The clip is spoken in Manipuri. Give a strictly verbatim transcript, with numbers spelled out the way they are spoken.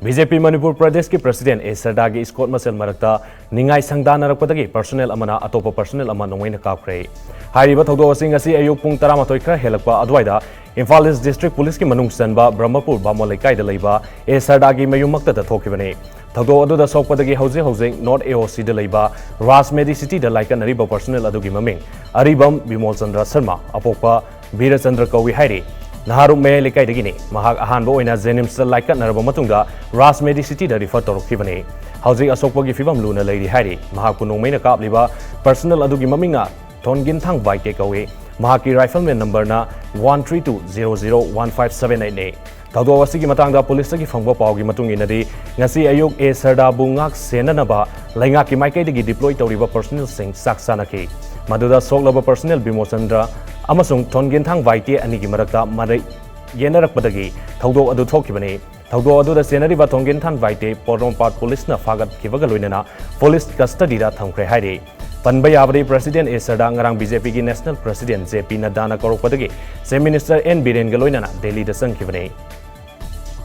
ꯕꯤ ꯖꯦ ꯄꯤ ꯃꯅꯤꯄꯨꯔ ꯄ꯭ꯔꯗꯦꯁꯀꯤ ꯄ꯭ꯔꯁꯤꯗꯦꯟ ꯑꯦ ꯁꯔꯗꯥꯒꯤ ꯏꯁꯀꯣꯠ ꯃꯁꯦꯜ ꯃꯔꯛꯇ ꯅꯤꯡꯉꯥꯏ ꯁꯪꯗꯥꯅꯔꯛꯄꯗꯒꯤ ꯄꯔꯁꯣꯅꯦꯜ ꯑꯃꯅ ꯑꯇꯣꯞꯄ ꯄꯔꯁꯣꯅꯦꯜ ꯑꯃ ꯅꯣꯡꯃꯩꯅ ꯀꯥꯞꯈ꯭ꯔꯦ꯫ ꯍꯥꯏꯔꯤꯕ ꯊꯧꯗꯣꯛ ꯑꯁꯤ ꯉꯁꯤ ꯑꯌꯨꯛ ꯄꯨꯡ ꯇꯔꯥꯃꯥꯊꯣꯏ ꯈꯔ ꯍꯦꯜꯂꯛꯄ ꯑꯗꯨꯋꯥꯏꯗ ꯏꯝꯐꯥꯜ ꯏꯁ ꯗꯤꯁꯇ꯭ꯔꯤꯛ ꯄꯨꯂꯤꯁꯀꯤ ꯃꯅꯨꯡ ꯆꯟꯕ ꯕ꯭ꯔꯍꯃꯄꯨꯔ ꯕꯥꯃꯣꯟ ꯂꯩꯀꯥꯏꯗ ꯂꯩꯕ ꯑꯦ ꯁꯔꯗꯥꯒꯤ ꯃꯌꯨꯝꯃꯛꯇꯗ ꯊꯣꯛꯈꯤꯕꯅꯤ꯫ ꯊꯧꯗꯣꯛ ꯑꯗꯨꯗ ꯁꯣꯛꯄꯗꯒꯤ ꯍꯧꯖꯤꯛ ꯍꯧꯖꯤꯛ ꯅꯣꯔꯠ ꯑꯦ ꯑꯣ ꯁꯤꯗ ꯂꯩꯕ ꯔꯥꯖ ꯃꯦꯗꯤꯁꯤꯇꯤꯗ ꯂꯥꯏꯀꯠꯅꯔꯤꯕ ꯄꯔꯁꯣꯅꯦꯜ ꯑꯗꯨꯒꯤ ꯃꯃꯤꯡ ꯑꯔꯤꯕꯝ ꯕꯤꯃꯣꯜ ꯆꯟꯗ꯭ꯔ ꯁꯔꯃ, ꯑꯄꯣꯛꯄ ꯕꯤꯔꯆꯟꯗ꯭ꯔ ꯀꯧꯏ ꯍꯥꯏꯔꯤ꯫ ꯅꯍꯥꯔꯨꯞ ꯃꯌꯥꯏ ꯂꯩꯀꯥꯏꯗꯒꯤꯅꯤ꯫ ꯃꯍꯥꯛ ꯑꯍꯥꯟꯕ ꯑꯣꯏꯅ ꯖꯦꯅꯤꯝꯁꯇ ꯂꯥꯏꯀꯠꯅꯔꯕ ꯃꯇꯨꯡꯗ ꯔꯥꯖ ꯃꯦꯗꯤꯁꯤꯇꯤꯗ ꯔꯤꯐꯔ ꯇꯧꯔꯛꯈꯤꯕꯅꯤ꯫ ꯍꯧꯖꯤꯛ ꯑꯁꯣꯛꯄꯒꯤ ꯐꯤꯕꯝ ꯂꯨꯅ ꯂꯩꯔꯤ ꯍꯥꯏꯔꯤ꯫ ꯃꯍꯥꯛꯄꯨ ꯅꯣꯡꯃꯩꯅ ꯀꯥꯞꯂꯤꯕ ꯄꯔꯁꯣꯅꯦꯜ ꯑꯗꯨꯒꯤ ꯃꯃꯤꯡꯅ ꯊꯣꯟꯒꯤꯟꯊꯥꯡ ꯚꯥꯏꯇꯦ ꯀꯧꯏ꯫ ꯃꯍꯥꯛꯀꯤ ꯔꯥꯏꯐꯜꯃꯦꯟ ꯅꯝꯕꯔꯅ one three two zero zero one five seven eight ꯅꯤ꯫ ꯊꯧꯗꯣꯛ ꯑꯁꯤꯒꯤ ꯃꯇꯥꯡꯗ ꯄꯨꯂꯤꯁꯇꯒꯤ ꯐꯪꯕ ꯄꯥꯎꯒꯤ ꯃꯇꯨꯡ ꯏꯟꯅꯗꯤ, ꯉꯁꯤ ꯑꯌꯨꯛ ꯑꯦ ꯁꯔꯗꯥꯕꯨ ꯉꯥꯛ ꯁꯦꯟꯅꯅꯕ ꯂꯩꯉꯥꯛꯀꯤ ꯃꯥꯏꯀꯩꯗꯒꯤ ꯗꯤꯄ꯭ꯂꯣꯏ ꯇꯧꯔꯤꯕ ꯄꯔꯁꯣꯅꯦꯜꯁꯤꯡ ꯆꯥꯛ ꯆꯥꯅꯈꯤ꯫ ꯃꯗꯨꯗ ꯁꯣꯛꯂꯕ ꯄꯔꯁꯣꯅꯦꯜ ꯕꯤꯃꯣꯆꯟꯗ꯭ꯔ ꯑꯃꯁꯨꯡ ꯊꯣꯟꯒꯤꯟꯊꯥꯡ ꯚꯥꯏꯇꯦ ꯑꯅꯤꯒꯤ ꯃꯔꯛꯇ ꯃꯔꯩ ꯌꯦꯠꯅꯔꯛꯄꯗꯒꯤ ꯊꯧꯗꯣꯛ ꯑꯗꯨ ꯊꯣꯛꯈꯤꯕꯅꯤ꯫ ꯊꯧꯗꯣꯛ ꯑꯗꯨꯗ ꯆꯦꯟꯅꯔꯤꯕ ꯊꯣꯡꯒꯤꯟꯊꯥꯟ ꯚꯥꯏꯇꯦ ꯄꯣꯔꯣꯝꯄꯥꯠ ꯄꯨꯂꯤꯁꯅ ꯐꯥꯒꯠꯈꯤꯕꯒ ꯂꯣꯏꯅꯅ ꯄꯨꯂꯤꯁ ꯀꯁꯇꯗꯤꯗ ꯊꯝꯈ꯭ꯔꯦ ꯍꯥꯏꯔꯤ꯫ ꯄꯟꯕ ꯌꯥꯕꯗꯤ, ꯄ꯭ꯔꯁꯤꯗꯦꯟ ꯑꯦ ꯁꯔꯗꯥ ꯉꯔꯥꯡ ꯕꯤ ꯖꯦ ꯄꯤꯒꯤ ꯅꯦꯁꯅꯦꯜ ꯄ꯭ꯔꯁꯤꯗꯦꯟ ꯖꯦ ꯄꯤ ꯅꯗ꯭ꯗꯥꯅ ꯀꯧꯔꯛꯄꯗꯒꯤ ꯆꯤꯐ ꯃꯤꯅꯤꯁꯇꯔ ꯑꯦꯟ ꯕꯤꯔꯦꯟꯒ ꯂꯣꯏꯅꯅ ꯗꯦꯜꯂꯤꯗ ꯆꯪꯈꯤꯕꯅꯤ꯫